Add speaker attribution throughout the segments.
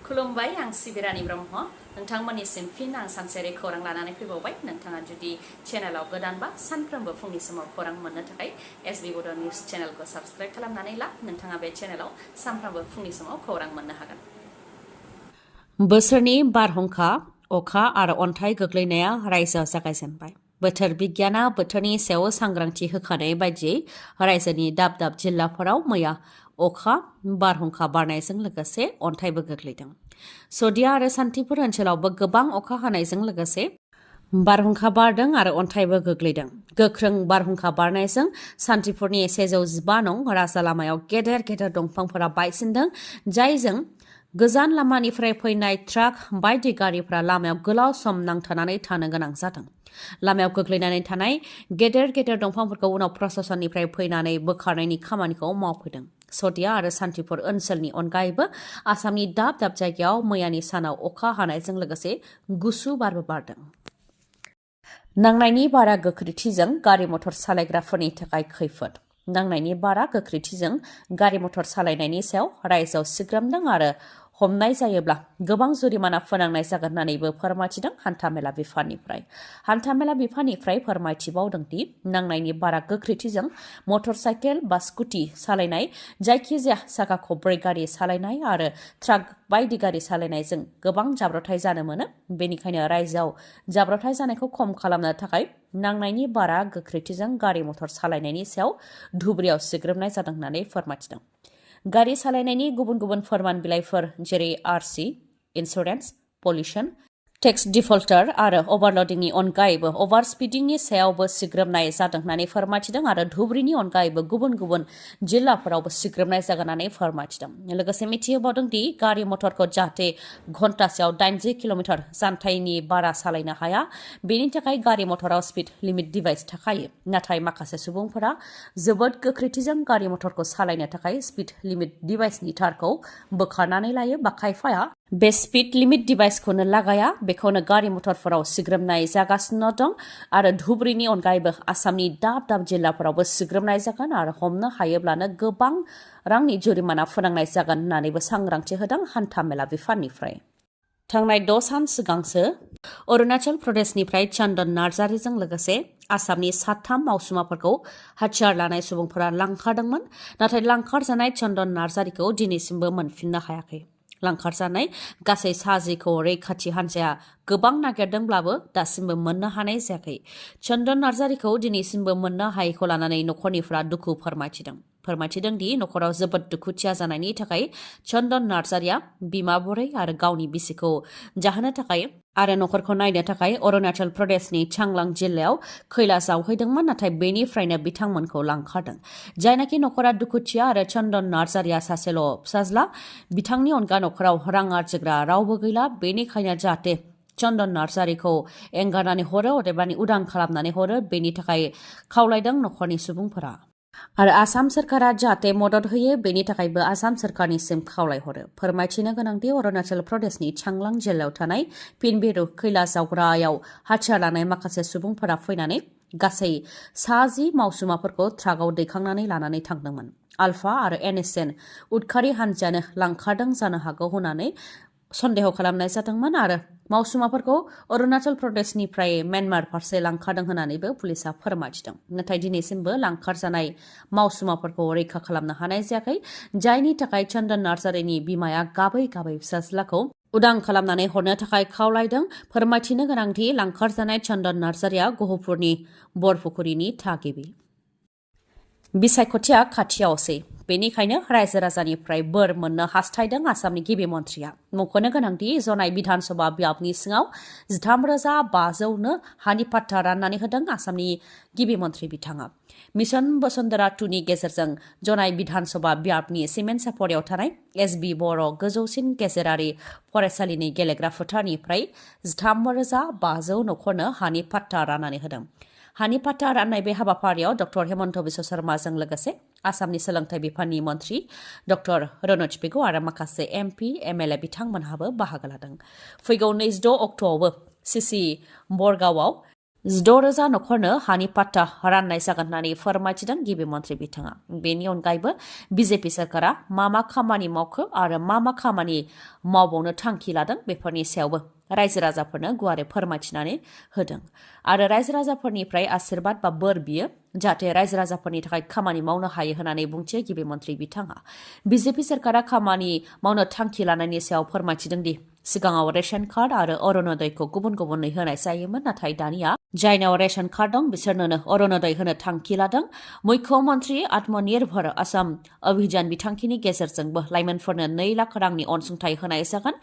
Speaker 1: खुलुमबाय आं सिबिरानि ब्रह्म नोंथांमोननिसिम फिन आं सानसेयारि खौरां लानानै फैबावबाय नोंथाङा जुदि चेनेलाव गोदानबा सानफ्रोमबो फुंनि समाव खौरां मोननो थाखाय एसबी बड' निउज चेनेलखौ साबस्क्राइब खालामनानै ला नोंथाङा बे चेनेलाव सानफ्रोमबो फुंनि समाव खौरां मोननो हागोन। बोसोरनि बारहुंखा अखा आरो अन्थाइ गोग्लैनाया रायजोआव जागायजेनबाय। बोथोर बिगियाना बोथोरनि सायाव सांग्रांथि होखानाय बायदियै रायजोनि दाब दाब जिल्लाफोराव मैया अखा बारहुंखा बारनायजों लोगोसे अन्थाइबो गोग्लैदों। सदिया आरो सान्तिपुर ओनसोलावबो गोबां अखा हानायजों लोगोसे बारहुंखा बारदों आरो अन्थाइबो गोग्लैदों। गोख्रों बारहुंखा बारनायजों सान्तिपुरनि 115 नं राजा लामायाव गेदेर गेदेर दंफांफोरा बायसिनदों, जायजों गोजान लामानिफ्राय फैनाय ट्राक बायदि गारिफ्रा लामायाव गोलाव सम नांथानानै थानो गोनां जादों। लामायाव गोग्लैनानै थानाय गेदेर गेदेर दंफांफोरखौ उनाव प्रशासननिफ्राय फैनानै बोखारनायनि खामानिखौ मावफैदों। सदिया आरो सान्तिपुर ओनसोलनि अनगायैबो आसामनि दाब दाब जायगायाव मैयानि सानाव अखा हानायजों लोगोसे गुसु बारबो बारदों। नांनायनि बारा गोख्रैथिजों गारि मटर सालायग्राफोरनि थाखाय खैफोद। नांनायनि बारा गोख्रैथिजों गारि मटर सालायनायनि सायाव रायजोआव सिग्रोमदों आरो हमनाय जायोब्ला गोबां जुरिमाना फोनांनाय जागोन होन्नानैबो फोरमायथिदों हान्थामेला बिफाननिफ्राय। हान्थामेला बिफाननिफ्राय फोरमायथिबावदों दि नांनायनि बारा गोख्रैथिजों मटर साइकेल बा स्कुटि सालायनाय, जायखिजाया साखा खब्रै गारि सालायनाय आरो ट्राक बायदि गारि सालायनायजों गोबां जाब्रबथाय जानो मोनो। बेनिखायनो रायजोआव जाब्रबथाय जानायखौ खम खालामनो थाखाय नांनायनि बारा गोख्रैथिजों गारि मटर सालायनायनि सायाव धुब्रियाव सिग्रोमनाय जादों होन्नानै फोरमायथिदों। गारि सालायनायनि गुबुन गुबुन फोरमान बिलाइफोर जेरै आरसि, इन्सुरेन्स, पलिउसन, टेक्स डिफल्टार आरो अभारलडिंनि अनगायैबो अभार स्पिडिंनि सायावबो सिग्रोमनाय जादों होन्नानै फोरमायथिदों आरो धुब्रिनि अनगायैबो गुबुन गुबुन जिल्लाफोरावबो सिग्रोमनाय जागोन होन्नानै फोरमायथिदों। लोगोसे मिथिहोबावदों दि गारि मटरखौ जाहाथे घन्टासेयाव 80 किल'मिटार जानथायनि बारा सालायनो हाया, बेनि थाखाय गारि मटराव स्पिड लिमिट डिभाइस थाखायो। नाथाय माखासे सुबुंफोरा जोबोद गोख्रैथिजों गारि मटरखौ सालायनो थाखाय स्पिड लिमिट डिभाइसनि थारखौ बोखारनानै लायो बा खायफाया बे स्पिड लिमिट डिभाइसखौनो लागाया। बेखौनो गारि मटरफोराव सिग्रोमनाय जागासिनो दं आरो धुब्रिनि अनगायैबो आसामनि दाब दाब जिल्लाफोरावबो सिग्रोमनाय जागोन आरो हमनो हायोब्लानो गोबां रांनि जुरिमाना फोनांनाय जागोन होन्नानैबो सांग्रांथि होदों हान्थामेला बिफाननिफ्राय। थांनाय 6 सान सिगांसो अरुणाचल प्रदेशनिफ्राय चन्दन नार्जारीजों लोगोसे आसामनि 3 मावसुमाफोरखौ हाथियार लानाय सुबुंफोरा लांखारदोंमोन। नाथाय लांखारजानाय चन्दन नार्जारीखौ दिनैसिमबो मोनफिननो हायाखै। लांखारजानाय गासै 10खौ रैखाथि हान्जाया गोबां नागिरदोंब्लाबो दासिमबो मोननो हानाय जायाखै। चन्दन नार्जारीखौ दिनैसिमबो मोननो हायैखौ लानानै नखरनिफ्रा दुखु फोरमायथिदों दि नखराव जोबोद दुखुथिया जानायनि थाखाय चन्दन नार्जारीया बिमा बुरै आरो गावनि बिसिखौ जाहोनो थाखाय आरो नखरखौ नायनो थाखाय अरुणाचल प्रदेशनि चांलां जिल्लायाव खैला जावहैदोंमोन, नाथाय बेनिफ्रायनो बिथांमोनखौ लांखारदों। जायनाखि नखरा दुखुथिया आरो चन्दन नार्जारीया सासेल' फिसाज्ला, बिथांनि अनगा नखराव रां आरजिग्रा रावबो गैला। बेनिखायनो जाहाथे चन्दन नार्जारीखौ एंगारनानै हरो, अदेबानि उदां खालामनानै हरो, बेनि थाखाय खावलायदों नखरनि सुबुंफोरा। आरो आसाम सोरखारा जाहाथे मदद होयो, बेनि थाखायबो आसाम सोरखारनिसिम खावलायहरो। फोरमायथिनो गोनांदि अरुणाचल प्रदेशनि चांलां जिल्लायाव थानाय पिनबिरु खैला जावग्रायाव हाथियार लानाय माखासे सुबुंफोरा फैनानै गासै 10 मावसुमाफोरखौ ट्राकआव दैखांनानै लानानै थांदोंमोन। आलफा आरो एनएसएन उदखारि हान्जायानो लांखारदों जानो हागौ होननानै सन्देह खालामनाय जादोंमोन आरो मावसुमाफोरखौ अरुणाचल प्रदेशनिफ्राय म्यानमार फारसे लांखारदों होननानैबो पुलिसा फोरमायथिदों। नाथाय दिनैसिमबो लांखारजानाय मावसुमाफोरखौ रैखा खालामनो हानाय जायाखै, जायनि थाखाय चन्दन नार्जारीनि बिमाया गाबै गाबै फिसाज्लाखौ उदां खालामनानै हरनो थाखाय खावलायदों। फोरमायथिनो गोनांदि लांखारजानाय चन्दन नार्जारीया गहपुरनि बरपुखुरिनि थागिबि। बिसायख'थिया खाथियावसै, बेनिखायनो रायजो राजानिफ्राय बोर मोननो हास्थायदों आसामनि गिबि मन्थ्रिया। मख'नो गोनांदि जनाय बिधानसभा बियाबनि सिङाव 13,500नो हानि पाट्टा राननानै होदों आसामनि गिबि मन्थ्रि बिथाङा। मिशन बसुन्धरा 2नि गेजेरजों जनाय बिधानसभा बियाबनि सिमेन्सापरियाव थानाय एसबी बर' गोजौसिन गेजेरारि फरायसालिनि गेलेग्रा फोथारनिफ्राय 13,500 नखरनो हानि पाट्टा राननानै होदों। हानि पाट्टा राननाय बे हाबाफारियाव डक्टर हेमन्त बिश्व शर्माजों लोगोसे आसामनि सोलोंथाइ बिफाननि मन्थ्रि डक्टर रनज पेगु आरो माखासे एमपि एमएलए बिथांमोनहाबो बाहागो लादों। फैगौ 26 अक्ट'आवबो सिसि बरगावआव 6,000 नखरनो हानि पाट्टा राननाय जागोन होननानै फोरमायथिदों गिबि मन्थ्रि बिथाङा। बेनि अनगायैबो बिजेपि सरकारा मा खामानि मावखो आरो मा खामानि मावबावनो थांखि लादों बेफोरनि सायावबो रायजो राजाफोरनो गुवारै फोरमायथिनानै होदों आरो रायजो राजाफोरनिफ्राय आशीर्बाद बा बोर बियो जाहाथे रायजो राजाफोरनि थाखाय खामानि मावनो हायो होननानै बुंथियो गिबि मन्थ्रि बिथाङा। बिजेपि सरकारा खामानि मावनो थांखि लानायनि सायाव फोरमायथिदों दि सिगाङाव रेशन कार्ड आरो अरुणोदयखौ गुबुन गुबुनै होनाय जायोमोन, नाथाय दानिया जायनाव रेशन कार्ड दं बिसोरनो अरुणोदय होनो थांखि लादों। मुख्यमन्त्रि आत्मनिर्भर आसाम अभियान बिथांखिनि गेजेरजोंबो लाइमोनफोरनो 2 लाख रांनि अनसुंथाइ होनाय जागोन।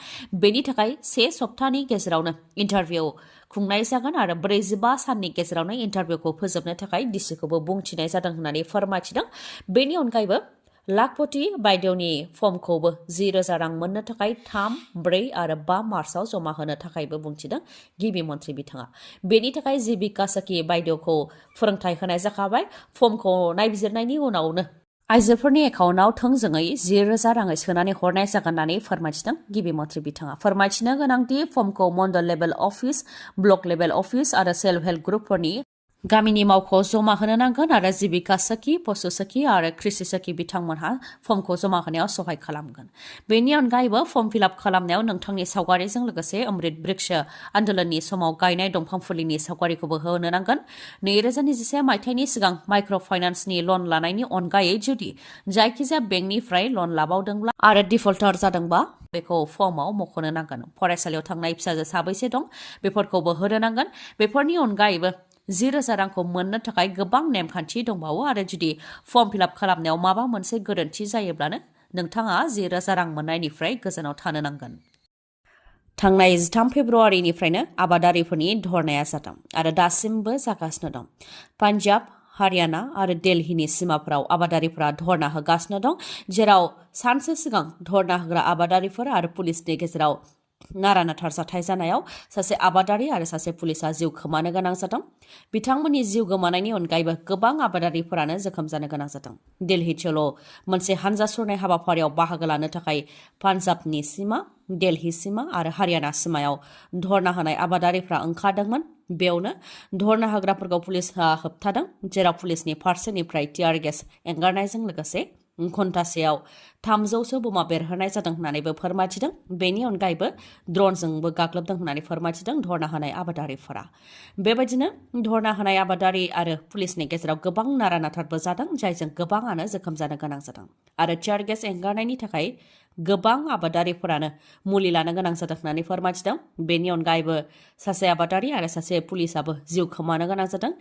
Speaker 1: बेनि थाखाय 1 सप्ताहनि गेजेरावनो इन्टारभिउ खुंनाय जागोन आरो 45 साननि गेजेरावनो इन्टारभिउखौ फोजोबनो थाखाय डिसिखौबो बुंथिनाय जादों होननानै फोरमायथिदों। बेनि अनगायैबो लाखपति बायदेवनि फर्मखौबो 10,000 रां मोननो थाखाय 3, 4 आरो 5 मार्चआव जमा होनो थाखायबो बुंथिदों गिबि मन्थ्रि बिथाङा। बेनि थाखाय जिबिका सखि बायदेवखौ फोरोंथाय होनाय जाखाबाय। फर्मखौ नायबिजिरनायनि उनावनो आइजोफोरनि एकाउन्टआव थोंजोङै 10,000 राङै सोनानै हरनाय जागोन होननानै फोरमायथिदों गिबि मन्थ्रि बिथाङा। फोरमायथिनो गोनांदि फर्मखौ mandal level office, block level office आरो सेल्फ हेल्प ग्रुपफोरनि गामिनि मावख'आव जमा होनो नांगोन आरो जिबिका सखि, पशु सखि आरो कृषि सखि बिथांमोनहा फर्मखौ जमा होनायाव सहाय खालामगोन। बेनि अनगायैबो फर्म फिलआप खालामनायाव नोंथांनि सावगारिजों लोगोसे अमृत बृक्ष आन्दोलननि समाव गायनाय दंफां फुलिनि सावगारिखौबो होनो नांगोन। 2021 मायथाइनि सिगां माइक्र' फाइनान्सनि लन लानायनि अनगायै जुदि जायखिजाया बेंकनिफ्राय लन लाबावदोंब्ला आरो डिफल्टार जादोंबा बेखौ फर्मआव मख'नो नांगोन। फरायसालियाव थांनाय फिसाजो साबैसे दं बेफोरखौबो होनो नांगोन। बेफोरनि अनगायैबो 10,000 रांखौ मोननो थाखाय गोबां नेमखान्थि दंबावो आरो जुदि फर्म फिलआप खालामनायाव माबा मोनसे गोरोन्थि जायोब्लानो नोंथाङा 10,000 रां मोननायनिफ्राय गोजानाव थानो नांगोन। थांनाय 13 फेब्रुआरिनिफ्रायनो आबादारिफोरनि धरनाया जादों आरो दासिमबो जागासिनो दं। पान्जाब, हारियाना आरो दिल्लीनि सिमाफोराव आबादारिफोरा धरना होगासिनो दं, जेराव सानसे सिगां धरना होग्रा आबादारिफोर आरो पुलिसनि गेजेराव नारा-नाथा जाथाय जानायाव सासे आबादारि आरो सासे पुलिसा जिउ खोमानो गोनां जादों। बिथांमोननि जिउ गोमानायनि अनगायैबो गोबां आबादारिफोरानो जोखोम जानो गोनां जादों। दिल्ली चलो मोनसे हानजा सुरनाय हाबाफारियाव बाहागो लानो थाखाय पान्जाबनि सिमा, दिल्ली सिमा आरो हारियाना सिमायाव धरना होनाय आबादारिफ्रा ओंखारदोंमोन। बेयावनो धरना होग्राफोरखौ पुलिसआ होबथादों, जेराव पुलिसनि फारसेनिफ्राय टियार गेस एंगारनायजों लोगोसे घन्टासेयाव 300सो बमा बेरहोनाय जादों होननानैबो फोरमायथिदों। बेनि अनगायैबो ड्रनजोंबो गाग्लोबदों होननानै फोरमायथिदों धरना होनाय आबादारिफोरा। बेबायदिनो धरना होनाय आबादारि आरो पुलिसनि गेजेराव गोबां नारा-नाथाबो जादों, जायजों गोबाङानो जोखोम जानो गोनां जादों आरो टियार गेस एंगारनायनि थाखाय गोबां आबादारिफोरानो मुलि लानो गोनां जादों होननानै फोरमायथिदों। बेनि अनगायैबो सासे आबादारि आरो सासे पुलिसाबो जिउ खोमानो गोनां जादों।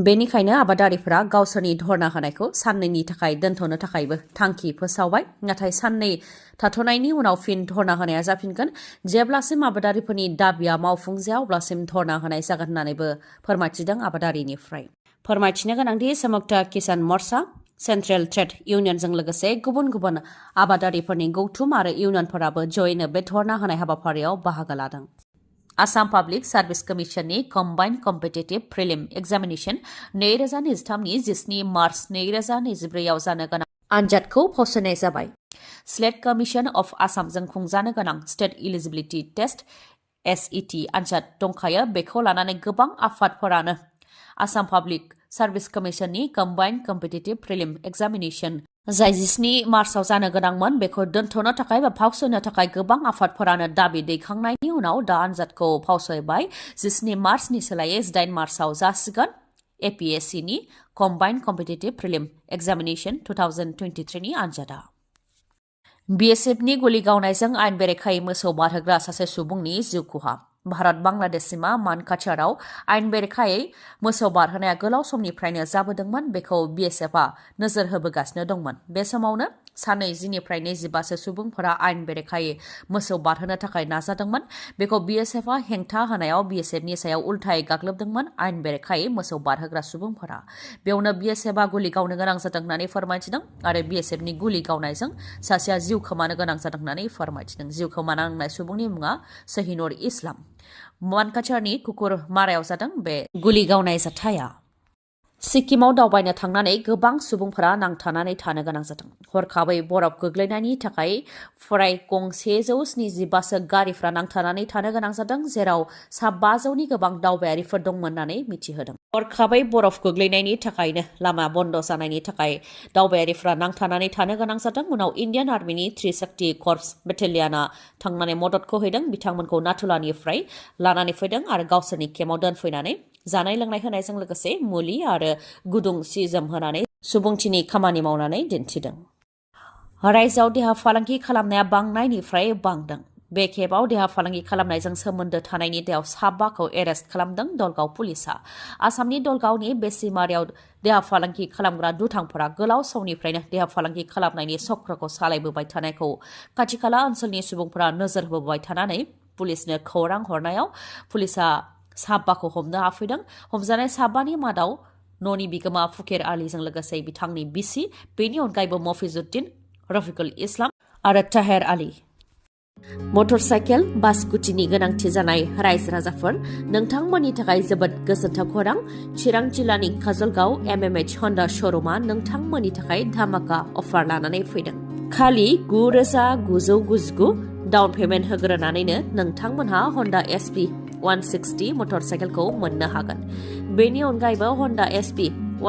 Speaker 1: बेनिखायनो आबादारिफोरा गावसोरनि धरना होनायखौ साननैनि थाखाय दोनथ'नो थाखायबो थांखि फोसावबाय। नाथाय साननै थाथ'नायनि उनाव फिन धरना होनाया जाफिनगोन। जेब्लासिम आबादारिफोरनि दाबिया मावफुंजाया अब्लासिम धरना होनाय जागोन होननानैबो फोरमायथिदों आबादारिनिफ्राय। फोरमायथिनो गोनांदि संयुक्त किसान मर्चा, सेन्ट्रेल ट्रेड इउनियनजों लोगोसे गुबुन गुबुन आबादारिफोरनि गौथुम आरो इउनियनफोराबो जयैनो बे धरना होनाय हाबाफारियाव बाहागो लादों। आसाम पाब्लिक सार्भिस कमिशननि कम्बाइन्ड कम्पिटिटिभ प्रिलिम एग्जामिनेशन 2023नि 17 मार्च 2024आव जानो गोनां आनजादखौ फावसयनाय जाबाय। स्लेट कमिशन अफ आसामजों खुंजानो गोनां स्टेट इलिजिबिलिटि टेस्ट (SET) आनजाद दंखायो। बेखौ लानानै गोबां आफादफोरानो आसाम पाब्लिक सार्भिस कमिशननि कम्बाइन्ड कम्पिटिटिभ प्रिलिम एग्जामिनेशन जाय 17 मार्चआव जानो गोनांमोन बेखौ दोनथ'नो थाखाय बा फावसयनो थाखाय गोबां आफादफोरानो दाबि दैखांनायनि उनाव दा आनजादखौ फावसयबाय। 17 मार्चनि सोलायै 18 मार्चआव जासिगोन। APSCनि कम्बाइन्ड कम्पिटिटिभ प्रिलिम एग्जामिनेशन 2023नि आनजादा। BSFनि गुलि गावनायजों आयेन बेरेखायै मोसौ बारहोग्रा सासे सुबुंनि जिउ खहा। भारत बांलादेश सिमा मानकाचाराव आयेन बेरेखायै मोसौ बारहोनाया गोलाव समनिफ्रायनो जाबोदोंमोन। बेखौ BSFआ नोजोर होबोगासिनो दंमोन। बे समावनो 20निफ्राय 25सो सुबुंफोरा आयेन बेरेखायै मोसौ बारहोनो थाखाय नाजादोंमोन। बेखौ BSFआ हेंथा होनायाव BSFनि सायाव उल्थायै गाग्लोबदोंमोन आयेन बेरेखायै मोसौ बारहोग्रा सुबुंफोरा। बेयावनो BSFआ गुलि गावनो गोनां जादों होननानै फोरमायथिदों आरो BSFनि गुलि गावनायजों सासेया जिउ खोमानो गोनां जादों होननानै फोरमायथिदों। जिउ खोमानांनाय सुबुंनि मुङा सहीनुर इस्लाम। मानकाचारनि कुकुर मारायाव जादों बे गुलि गावनाय जाथाया। सिक्किमाव दावबायनो थांनानै गोबां सुबुंफोरा नांथानानै थानो गोनां जादों। हरखाबै बरफ गोग्लैनायनि थाखाय फ्राय गंसे 175सो गारिफ्रा नांथानानै थानो गोनां जादों, जेराव सा 500नि गोबां दावबायारिफोर दंमोन होननानै मिथिहोदों। हरखाबै बरफ गोग्लैनायनि थाखायनो लामा बन्द जानायनि थाखाय दावबायारिफ्रा नांथानानै थानो गोनां जादों। उनाव इन्डियान आर्मिनि 360 कर्प्स बेटेलियना थांनानै मददखौ होदों। बिथांमोनखौ नाथुलानिफ्राय लानानै फैदों आरो गावसोरनि केम्पआव दोनफैनानै जानाय लोंनाय होनायजों लोगोसे मुलि आरो गुदुं सि जोम होनानै सुबुंथिनि खामानि मावनानै दिन्थिदों। रायजोआव देहा फालांगि खालामनाया बांनायनिफ्राय बांदों। बे खेबाव देहा फालांगि खालामनायजों सोमोन्दो थानायनि दायाव 7खौ एरेस्ट खालामदों दलगाव पुलिसआ। आसामनि दलगावनि बेसिमारियाव देहा फालांगि खालामग्रा दुथांफोरा गोलाव समनिफ्रायनो देहा फालांगि खालामनायनि चक्रखौ सालायबोबाय थानायखौ खाथि खाला ओनसोलनि सुबुंफोरा नोजोर होबोबाय थानानै पुलिसनो खौरां हरनायाव पुलिसआ 7खौ हमनो हाफैदों। हमजानाय 7नि मादाव न'नि बिगोमा फुकेर आलीजों लोगोसे बिथांनि बिसि, बेनि अनगायैबो मफिजुद्दिन, रफिकुल इस्लाम आरो ताहेर आली। मटरसाइकेल बा स्कुटिनि गोनांथि जानाय रायजो राजाफोर, नोंथांमोननि थाखाय जोबोद गोजोनथाव खौरां। चिरां जिल्लानि काजलगाव MMH हन्डा श'रुमा नोंथांमोननि थाखाय धामाका अफार लानानै फैदों। खालि 9,999 डाउन पेमेन्ट होग्रोनानैनो नोंथांमोनहा हन्डा SP 160 मटरसाइकेलखौ मोननो हागोन। बेनि अनगायैबो हन्डा SP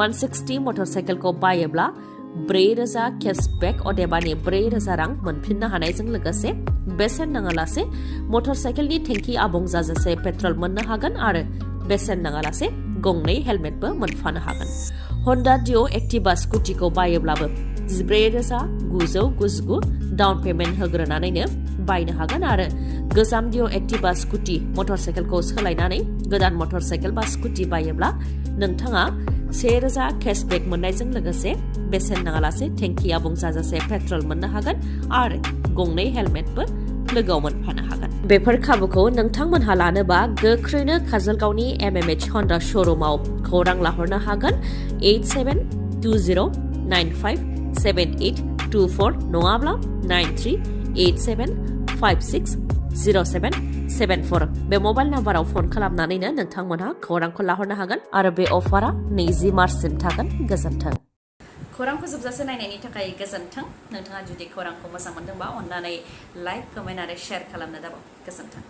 Speaker 1: 160 मटरसाइकेलखौ बायोब्ला 4,000 केशबेक अदेबानि 4,000 रां मोनफिननो हानायजों लोगोसे बेसेन नाङालासे मटरसाइकेलनि टेंकि आबुं जाजासे पेट्रल मोननो हागोन आरो बेसेन नाङालासे गंनै हेलमेटबो मोनफानो हागोन। हन्डा डिअ एक्टिभा स्कुटिखौ बायोब्लाबो 14,999 डाउन पेमेन्ट होग्रोनानैनो बायनो हागोन आरो गोजाम डिअ एक्टिभा स्कुटि मटरसाइकेलखौ सोलायनानै गोदान मटरसाइकेल बा स्कुटि बायोब्ला नोंथाङा 1,000 केशबेक मोननायजों लोगोसे बेसेन नाङालासे टेंकि आबुं जाजासे पेट्रल मोननो हागोन आरो गंनै हेलमेटबो लोगोआव मोनफानो हागोन। बेफोर खाबुखौ नोंथांमोनहा लानोबा गोख्रैनो काजलगावनि MMH हन्डा श'रुमाव खौरां लाहरनो हागोन। 8720957824 नङाब्ला 9387560774 बे मबाइल नाम्बाराव फन खालामनानैनो नोंथांमोनहा खौरांखौ लाहरनो हागोन आरो बे अफारा 20 मार्चसिम थागोन। गोजोन्थों। खौरांखौ जोबजासे नायनायनि थाखाय गोजोन्थों। नोंथाङा जुदि खौरांखौ मोजां मोनदोंबा अन्नानै लाइक, कमेन्ट आरो शेयार खालामनो दाबाव। गोजोन्थों।